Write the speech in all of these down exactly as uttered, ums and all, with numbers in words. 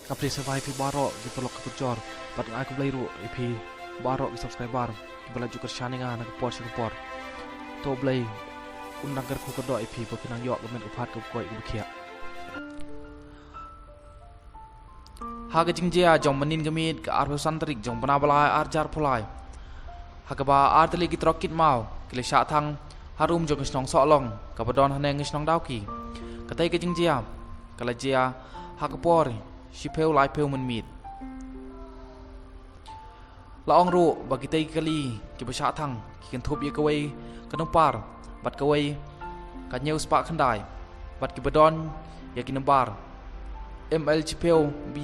Ka phi sngewbha ïa phi baroh ki paralok ki parajor bad nga ai khublei ruh ïa phi baroh ki subscriber kiba la ju kyrshan ïa nga na ka por sha ka por. To Blei un nang kyrkhu kyrdoh ïa phi ba phin nang ïoh ka met ka phad kaba koit kaba khiah. Ha ka jingjia jong mynnin ka miet ka arphew san tarik jong bnai ba lai arhajar arphew lai, ha kaba artylli ki truck kit maw ki la shah thang harum jong ka shnong Sohlong kaba don haneng ka shnong Dawki. Katei ka jingjia ka la jia ha ka por shiphew laiphew mynmiet. La ong ruh ba kitei ki kali kiba shah thang ki kynthup ïa kawei ka number bad kawei ka hynñiew spah khyndai bad kiba don ïa ki number M L shiphew B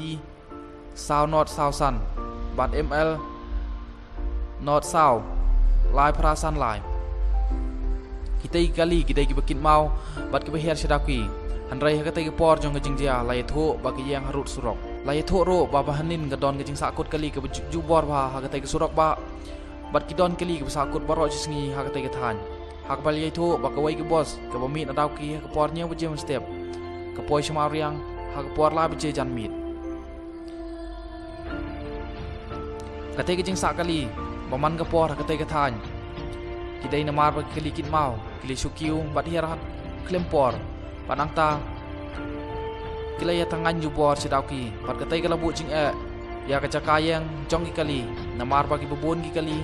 saw not saw san bad M L not saw lai phra san lai. Kitei ki kali ki dei kiba kit maw bad kiba her sha Dawki. Hynrei ha katei ka por jong ka jingjia la ïathuh ba ki ïeng harud surok. La ïathuh ruh ba, ba hynnin ka don ka jingsahkut kali kaba ju, ju bor bha ha katei ka surok ba bad ki don kali kaba sahkut baroh shi sngi ha katei ka thaiñ. Ha kaba la ïathuh ba kawei ka bus kaba mih na Dawki ha ka por hynñiew baje mynstep ka poi sha Mawriang ha ka por lai baje janmiet. Katei ka jingsah kali ba man ka por ha katei ka thaiñ ki dei namar ba ki kali kit maw ki la shu kiew bad her ha khlem por bad nangta ki la ïa tangaiñ jubor sha Dawki bad katei ka la buh jingeh ïa ka jaka ïeng jong ki kali namar ba kiba bun ki kali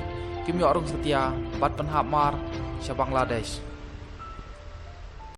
kim ïoh rung satia bad pynhap mar sha Bangladesh.